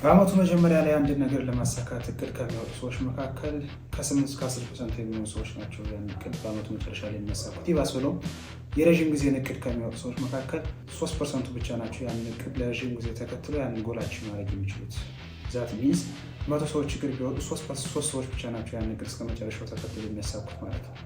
በአመቱ መጀመሪያ ላይ አንድ ነገር ለማሳካት እቅድ ከሚያወጡ ሰዎች መካከል ከ8 እስከ 10% የሚሆኑ ሰዎች ናቸው ያን እቅድ በአመቱ መጨረሻ ላይ የሚያሳኩት። ይባስ ብለው የረዥም ጊዜን እቅድ ከሚያወጡ ሰዎች መካከል 3%ቱ ብቻ ናቸው ያን እቅድ ለረዥም ጊዜ ተከትሎ ያንን goal achieve ማድረግ የሚችሉት። That means 100 ሰዎች እቅድ ቢወጡ ሶስት ሰዎች ብቻ ናቸው ያን እቅድ እስከ መጨረሻው ተከትሎ የሚያሳኩት ማለት ነው።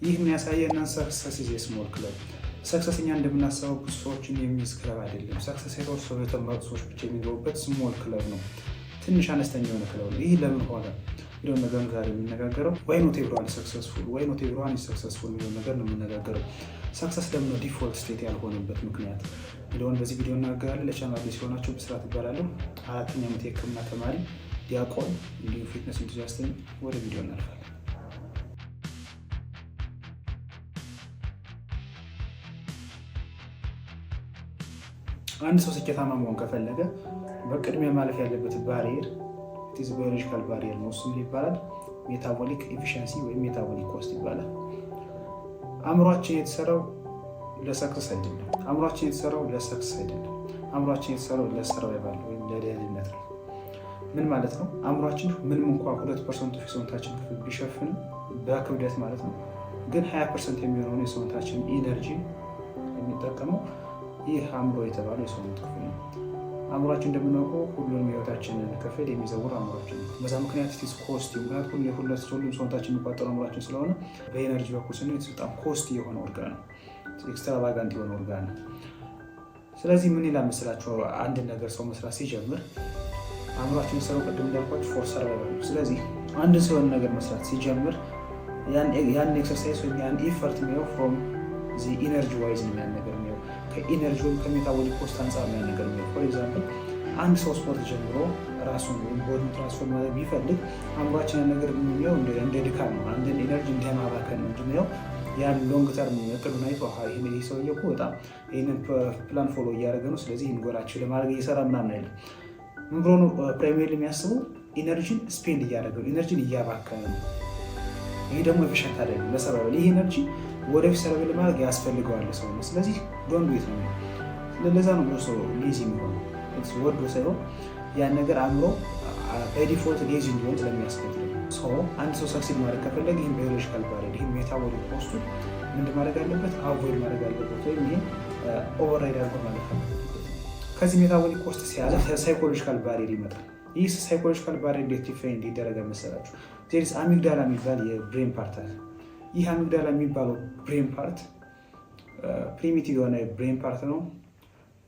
ይህ የሚያሳየን success is small club። Success እኛ እንደምናስበው ብዙ ሰዎችን የሚይዝ ክለብ አይደለም። Success የተወሰኑ የተመረጡ ሰዎች ብቻ የሚገቡበት small club ነው። ትንሽ አነስተኛ የሆነ ክለብ ነው። ይህ ለምን ሆነ የሚለውን ነገር ዛሬ የምነጋገረው why not everyone successful፣ why not everyone successful የሚለውን ነገር ነው የምነጋገረው። Success ለምን default state ያልሆነበት ምክንያት የሚለውን በዚህ ቪዲዮ እናገራለን። ለቻናል አዲስ ሲሆናቸው ብስራት እባላለሁ። አራተኛ ዓመት የሕክምና ተማሪ፣ ዲያቆን፣ እንዲሁም fitness enthusiast ነኝ። ወደ ቪዲዮ እናልፋለን። አንድ ሰው ስኬታማ መሆን ከፈለገ በቅድሚያ ማለፍ ያለበት barrier is biological barrier ነው። እሱም ይባላል metabolic efficiency ወይም metabolic cost ይባላል። አእምሯችን የተሰራው ለ success አይደለም። አእምሯችን የተሰራው ለ success አይደለም። አእምሯችን የተሰራው ለ survival ወይም ለደህንነት ነው። ምን ማለት ነው? አእምሯችን ምንም እንኳ 2% የሰውነታችን ክፍል ቢሸፍንም በክብደት ማለት ነው፣ ግን 20% የሚሆነውን የሰውነታችን energy የሚጠቀመው ይህ አእምሮ የተባለው የሰውነት ክፍል ነው። አእምሯችን እንደምናውቀው ሁሉንም የህይወታችንን ክፍል የሚዘውር አእምሯችን ነው። በዛ ምክንያት it's costly፣ ምክንያት ሁሉም ሰውነታችን የሚቋጠረው አእምሯችን ስለሆነ በ energy በኩል ስንል በጣም costly የሆነ ኦርጋን ነው። Extravagant የሆነ ኦርጋን ነው። ስለዚህ ምን ይላል መሰላችሁ? አንድን ነገር ሰው መስራት ሲጀምር አእምሯችን የሰራው ቅድም እንዳልኳችሁ for survival ነው። ስለዚህ አንድ ሰው የሆነ ነገር መስራት ሲጀምር ያን exercise ወይም ያን effort የሚያየው from energy wise ነው። ያን ነገር የሚያየው ከ energy ወይም ከ metabolic cost አንጻር ነው ያን ነገር የሚያየው። For example፣ አንድ ሰው ስፖርት ጀምሮ ራሱን ወይም body transform ማድረግ ቢፈልግ አእምሯችን ያን ነገር የሚያየው እንደ ድካም ነው፣ አንድን energy እንደማባከን ነው እንጂ የሚያየው ያን long term እቅዱን አይቶ ይህ ሰውዬ እኮ በጣም ይህንን plan follow እያደረገ ነው፣ ስለዚህ ይህን ጎላቸው ለማድረግ እየሰራ ምናምን አይልም። ምን ብሎ ነው primarily የሚያስበው? Energy ን spend እያደረገ ነው፣ energy ን እያባከነ ነው። ይህ ደግሞ efficient አይደለም ለ survival። ይህ energy ወደፊት survival ለማድረግ ያስፈልገዋል ሰው ነው። ስለዚህ don't do it ነው። ለዛ ነው ብዙ ሰው lazy የሚሆነው፣ ወዶ ሳይሆን ያን ነገር አእምሮ በ default lazy እንዲሆን ስለሚያስገድድ። አንድ ሰው succeed ማድረግ ከፈለገ ይህን biological barrier፣ ይህን metabolic cost ኡን ምንድን ማድረግ አለበት? Avoid ማድረግ አለበት፣ ወይም ይህን override አድርጎ ማለት አለበት። ከዚህ metabolic cost ሲያልፍ psychological barrier ይመጣል። ይህ psychological barrier እንዴት define እንዲደረገ መሰላችሁ? There's amygdala የሚባል የ brain part አለ። ይህ amygdala የሚባለው brain part primitive የሆነ brain part ነው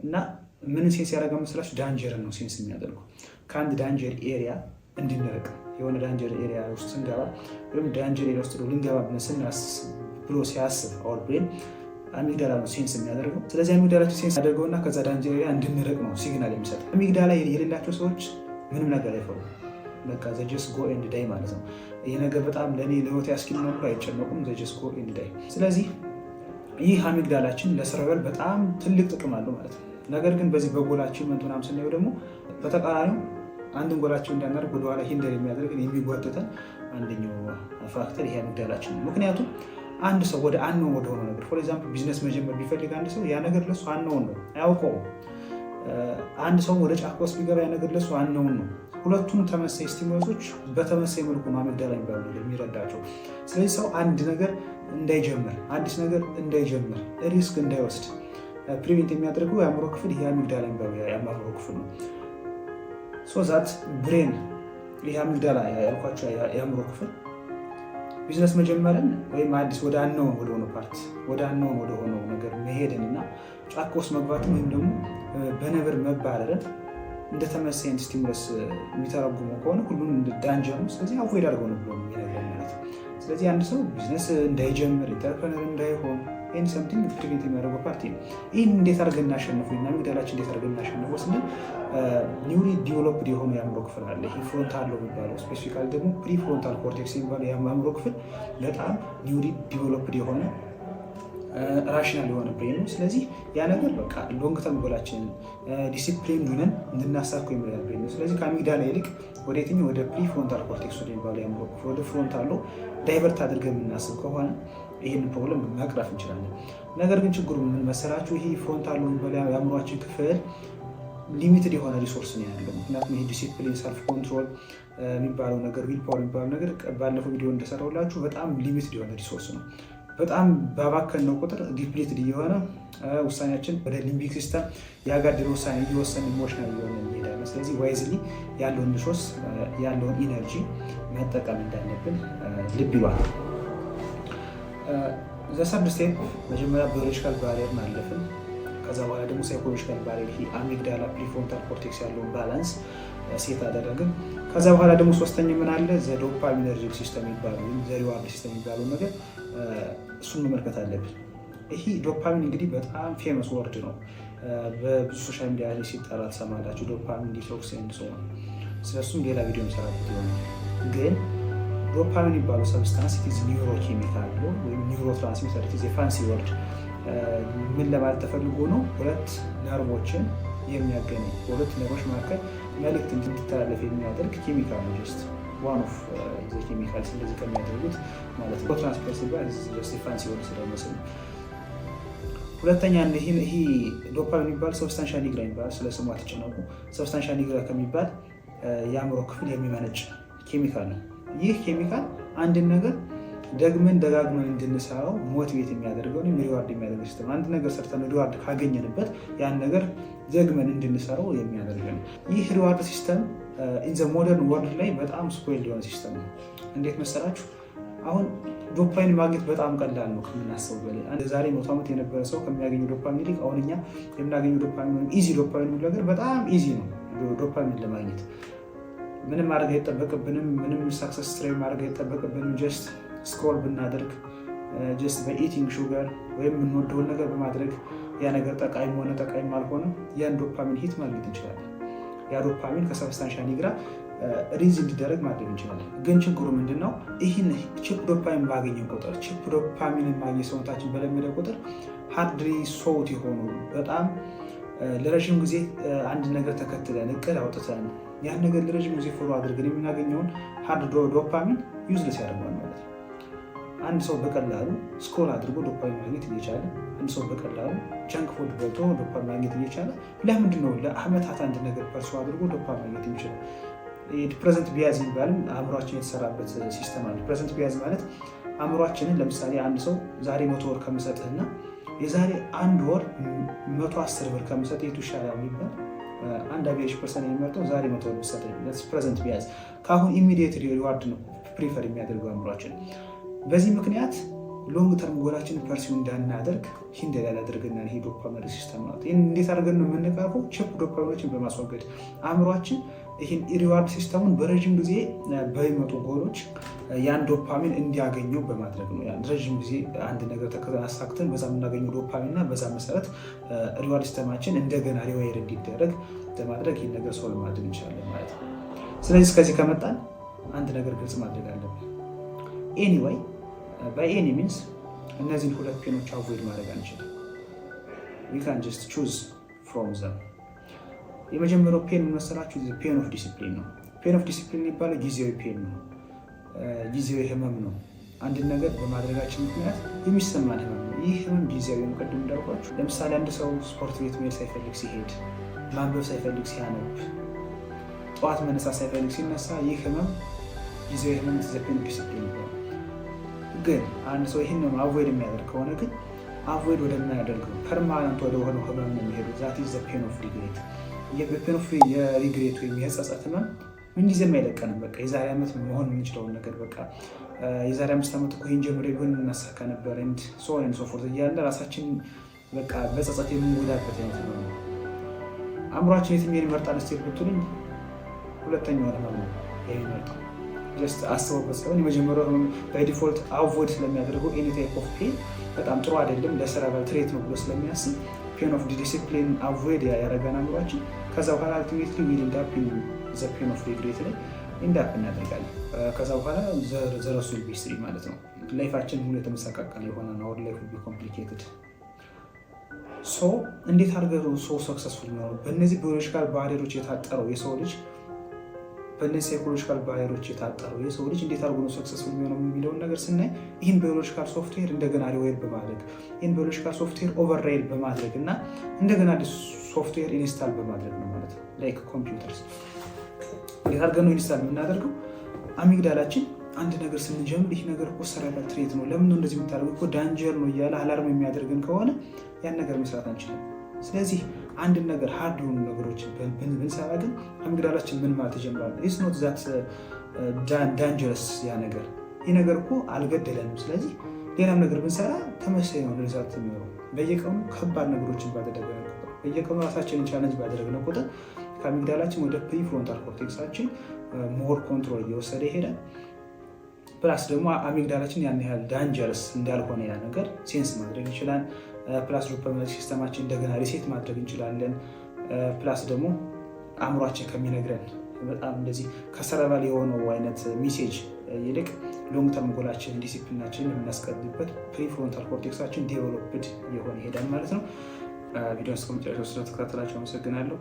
እና ምን sense ያደረገ መሰላችሁ? Danger ን ነው sense የሚያደርገው። ከአንድ danger area እንድንርቅ፣ የሆነ danger area ውስጥ ስንገባ ወይም danger area ውስጥ ልንገባ ብለን ስናስብ ብሎ ሲያስብ our brain amygdala ነው sense የሚያደርገው። ስለዚህ amygdala sense ያደርገውና ከዛ danger area እንድንርቅ ነው signal የሚሰጥ። Amygdala የሌላቸው ሰዎች ምንም ነገር አይፈሩም። በቃ they just go and die ማለት ነው። ይህ ነገር በጣም ለእኔ ለህይወት አስጊ ነው ብሎ አይጨነቁም። They just go and die። ስለዚህ ይህ amygdala ችን ለ survival በጣም ትልቅ ጥቅም አለው ማለት ነው። ነገር ግን በዚህ በ goal achievement ምናምን ስናየው ደግሞ በተቃራኒው አንድን ጎላችን እንዳናደርግ ወደኋላ hinder የሚያደርግን፣ የሚጓትተን አንደኛው factor ይሄ amygdala ችን ነው። ምክንያቱም አንድ ሰው ወደ unknown ወደሆነ ነገር፣ for example ቢዝነስ መጀመር ቢፈልግ አንድ ሰው ያ ነገር ለሱ unknown ነው፣ አያውቀውም። አንድ ሰው ወደ ጫካ ውስጥ ቢገባ ያ ነገር ለሱ unknown ነው። ሁለቱም ተመሳሳይ stimulus ኦች በተመሳሳይ መልኩ ነው amygdala የሚባለው ነገር የሚረዳቸው። ስለዚህ ሰው አንድ ነገር እንዳይጀምር፣ አዲስ ነገር እንዳይጀምር፣ risk እንዳይወስድ prevent የሚያደርገው የአእምሮ ክፍል ይህ amygdala የሚባለው የአእምሮ ክፍል ነው። So that brain፣ ይህ amygdala ያልኳቸው የአእምሮ ክፍል ቢዝነስ መጀመርን ወይም አዲስ ወደ unknown ወደሆነው part፣ ወደ unknown ወደሆነው ነገር መሄድን እና ጫካ ውስጥ መግባትን ወይም ደግሞ በነብር መባረርን እንደ ተመሳሳይ stimulus የሚተረጉመው ከሆነ ሁሉንም እንደ danger ነው። ስለዚህ avoid አድርገው ነው ብሎ የሚነግረን ማለት ነው። ስለዚህ አንድ ሰው ቢዝነስ እንዳይጀምር፣ entrepreneur እንዳይሆን ይህን something prevent የሚያደርገው part ነው። ይህን እንዴት አድርገን እናሸንፈው እና amygdala ችን እንዴት አድርገን እናሸንፈው ስንል newly developed የሆኑ የአእምሮ ክፍል አለ። ይህ frontal lobe የሚባለው፣ specifically ደግሞ prefrontal cortex የሚባለው የአእምሮ ክፍል በጣም newly developed የሆነ rational የሆነ brain ነው። ስለዚህ ያ ነገር በቃ long term goal ኣችንን disciplined ሆነን እንድናሳካው የሚረዳ brain ነው። ስለዚህ ከ amygdala ይልቅ ወደ የትኛው፣ ወደ prefrontal cortex ወደሚባለው የአእምሮ ክፍል፣ ወደ frontal lobe divert አድርገን የምናስብ ከሆነ ይህንን problem መቅረፍ እንችላለን። ነገር ግን ችግሩ ምን መሰላችሁ? ይሄ frontal lobe የሚባለው የአእምሯችን ክፍል Limited የሆነ resource ነው ያለው። ምክንያቱም ይሄ discipline፣ self control የሚባለው ነገር፣ will power የሚባለው ነገር ባለፈው ቪዲዮ እንደሰራሁላችሁ በጣም limited የሆነ resource ነው። በጣም ባባከንነው ቁጥር depleted እየሆነ ውሳኔያችን ወደ limbic system ያጋደለ ውሳኔ እየወሰን emotional እየሆነ እንሄዳለን። ስለዚህ wisely ያለውን resource፣ ያለውን energy መጠቀም እንዳለብን ልብ ይሏል። The third step፣ መጀመሪያ biological barrier ን አለፍን። ከዛ በኋላ ደግሞ psychological barrier፣ ይሄ amygdala prefrontal cortex ያለውን balance set አደረግን። ከዛ በኋላ ደግሞ ሶስተኛ ምን አለ? The dopaminergic system የሚባለው ወይም the reward system የሚባለው ነገር፣ እሱን መመልከት አለብን። ይህ ዶፓሚን እንግዲህ በጣም famous word ነው። በብዙ social media ላይ ሲጠራ ትሰማላችሁ። Dopamine detox and so on። ስለሱም ሌላ ቪዲዮ የምሰራበት ይሆናል። ግን ዶፓሚን የሚባለው substance is neurochemical ነው ወይም neurotransmitter፣ is fancy word። ምን ለማለት ተፈልጎ ነው? ሁለት ነርቮችን የሚያገናኝ፣ በሁለት ነርቮች መካከል መልእክት እንዲተላለፍ የሚያደርግ ኬሚካል ነው። Just one of the chemicals እንደዚህ ከሚያደርጉት ማለት ነው። Transmitter ሲባል just fancy word ስለመስል ነው። ሁለተኛ ይሄ ዶፓሚን የሚባል substantia nigra የሚባል፣ ስለ ስሙ አትጨነቁ። Substantia nigra ከሚባል የአእምሮ ክፍል የሚመነጭ ኬሚካል ነው። ይህ ኬሚካል አንድን ነገር ደግመን ደጋግመን እንድንሰራው motivate የሚያደርገው ወይም reward የሚያደርገው system፣ አንድ ነገር ሰርተን reward ካገኘንበት ያን ነገር ደግመን እንድንሰራው የሚያደርግ ነው። ይህ reward system in the modern world ላይ በጣም spoiled የሆነ system ነው። እንዴት መሰላችሁ? አሁን ዶፓሚን ማግኘት በጣም ቀላል ነው ከምናስበው በላይ። ዛሬ 100 ዓመት የነበረ ሰው ከሚያገኘው ዶፓሚን ይልቅ አሁን እኛ የምናገኘው ዶፓሚን ወይም easy dopamine የሚለው ነገር በጣም easy ነው። ዶፓሚን ለማግኘት ምንም ማድረግ አይጠበቅብንም። ምንም success strive ማድረግ አይጠበቅብንም። Just scroll ብናደርግ፣ just በ eating sugar ወይም የምንወደውን ነገር በማድረግ፣ ያ ነገር ጠቃሚም ሆነ ጠቃሚም አልሆነ ያን dopamine hit ማግኘት እንችላለን። ያ dopamine ከ substantia nigra release እንዲደረግ ማድረግ እንችላለን። ግን ችግሩ ምንድን ነው? ይህን cheap dopamine ባገኘን ቁጥር፣ cheap dopamine ን ማግኘት ሰውነታችን በለመደ ቁጥር፣ hardly sought የሆኑ፣ በጣም ለረዥም ጊዜ አንድ ነገር ተከትለን፣ እቅድ አውጥተን፣ ያን ነገር ለረዥም ጊዜ follow አድርገን የምናገኘውን hard dopamine useless ያደርገዋል ማለት ነው። አንድ ሰው በቀላሉ scroll አድርጎ ዶፓሚን ማግኘት እየቻለ፣ አንድ ሰው በቀላሉ junk food በልቶ ዶፓሚን ማግኘት እየቻለ፣ ለምንድን ነው ለአመታት አንድ ነገር pursue አድርጎ ዶፓሚን ማግኘት የሚችለው? Present bias የሚባልም አእምሯችን የተሰራበት system አለ። Present bias ማለት አእምሯችንን ለምሳሌ አንድ ሰው ዛሬ 100 ብር ከምሰጥህና የዛሬ አንድ ወር 110 ብር ከምሰጥህ የቱ ይሻላል የሚባል፣ አንድ average person የሚመርጠው ዛሬ 100 ብር ብሰጠኝ። Present bias፣ ከአሁን immediate reward ነው prefer የሚያደርገው አእምሯችን። በዚህ ምክንያት long term goal ኣችንን pursue እንዳናደርግ hinder ያደርገናል። ይሄ dopamine system ማለት ይህን እንዴት አድርገን ነው የምንቀርፈው? Cheap dopamine ኦችን በማስወገድ፣ አእምሯችን ይህን reward system ኡን በረዥም ጊዜ በሚመጡ ጎሎች ያን ዶፓሚን እንዲያገኘው በማድረግ ነው። ረዥም ጊዜ አንድ ነገር አሳክተን በዛ የምናገኘው ዶፓሚን እና በዛ መሰረት reward system ኣችን እንደገና rewire እንዲደረግ በማድረግ ይህን ነገር solve ማድረግ እንችላለን ማለት ነው። ስለዚህ እስከዚህ ከመጣን አንድ ነገር ግልጽ ማድረግ አለብን። Anyway, by any means እነዚህን ሁለት pain ኦች avoid ማድረግ አንችልም። We can just choose from them። የመጀመሪያው pain መሰላችሁ pain of discipline ነው። Pain of discipline የሚባለው ጊዜያዊ pain ነው፣ ጊዜያዊ ህመም ነው። አንድን ነገር በማድረጋችን ምክንያት የሚሰማን ህመም ነው። ይህ ህመም ጊዜያዊ ነው። ቅድም እንዳልኳችሁ ለምሳሌ አንድ ሰው ስፖርት ቤት መሄድ ሳይፈልግ ሲሄድ፣ ማንበብ ሳይፈልግ ሲያነብ፣ ጠዋት መነሳት ሳይፈልግ ሲነሳ፣ ይህ ህመም ጊዜያዊ ህመም the pain of discipline ይባላል። ግን አንድ ሰው ይህን avoid የሚያደርግ ከሆነ ግን avoid ወደማያደርገው permanent ወደሆነው ህመም ነው የሚሄዱ። That is the pain of regret። Pain of የ regret ወይም የጸጸት ህመም ምንጊዜም አይለቀንም። በቃ የዛሬ ዓመት መሆን የምንችለውን ነገር፣ በቃ የዛሬ 5 ዓመት እኮ ይህን ጀምሬ ቢሆን እናሳካ ነበር and so on and so forth እያለ ራሳችን በቃ በጸጸት የምንጎዳበት አይነት ህመም ነው። አእምሯችን የትኛውን ይመርጣል ስቴት ብትሉኝ ሁለተኛውን ህመም ነው የሚመርጠው። Just አስበውበት ሳይሆን የመጀመሪያው by default avoid ስለሚያደርገው any type of pain በጣም ጥሩ አይደለም፣ ለ survival threat ነው ብሎ ስለሚያስብ pain of discipline avoid ያደረገን አእምሯችን። ከዛ በኋላ ultimately we'll end up in the pain of regret ላይ end up እናደርጋለን። ከዛ በኋላ the rest will be history ማለት ነው። Life ኣችን ሙሉ የተመሰቃቀለ የሆነ ነው። Our life be complicated። So እንዴት አድርገው ሰው successful የሚሆነው? በእነዚህ biological barrier ኦች የታጠረው የሰው ልጅ በእነዚህ psychological barrier ኦች የታጠረው የሰው ልጅ እንዴት አድርጎ ነው successful የሚሆነው የሚለውን ነገር ስናይ ይህን biological software እንደገና rewire በማድረግ፣ ይህን biological software override በማድረግ እና እንደገና አዲስ software install በማድረግ ነው ማለት ነው። Like computers እንዴት አድርገን ነው install የምናደርገው? Amygdala ችን አንድ ነገር ስንጀምር ይህ ነገር እኮ survival threat ነው፣ ለምን ነው እንደዚህ የምታደርገው፣ እኮ danger ነው እያለ alarm የሚያደርግን ከሆነ ያን ነገር መስራት አንችልም። ስለዚህ አንድን ነገር hard የሆኑ ነገሮችን ብንሰራ ግን amygdala ችን ምን ማለት ይጀምራል? It's not that dangerous ያ ነገር፣ ይህ ነገር እኮ አልገደለንም። ስለዚህ ሌላም ነገር ብንሰራ ተመሳሳይ ነው result የሚኖረው። በየቀኑ ከባድ ነገሮችን ባደረግን ቁጥር፣ በየቀኑ ራሳችንን challenge ባደረግን ቁጥር ከ amygdala ችን ወደ prefrontal cortex ኣችን more control እየወሰደ ይሄዳል። Plus ደግሞ amygdala ችን ያን ያህል dangerous እንዳልሆነ ያ ነገር sense ማድረግ ይችላል። Plus dopamine system ኣችን እንደገና reset ማድረግ እንችላለን። Plus ደግሞ አእምሯችን ከሚነግረን በጣም እንደዚህ ከ survival የሆነው አይነት message ይልቅ long term goal ኣችን፣ discipline ኣችን የምናስቀድምበት prefrontal cortex ኣችን developed እየሆነ ይሄዳል ማለት ነው። ቪዲዮን እስከ መጨረሻው ስለተከታተላችሁ አመሰግናለሁ።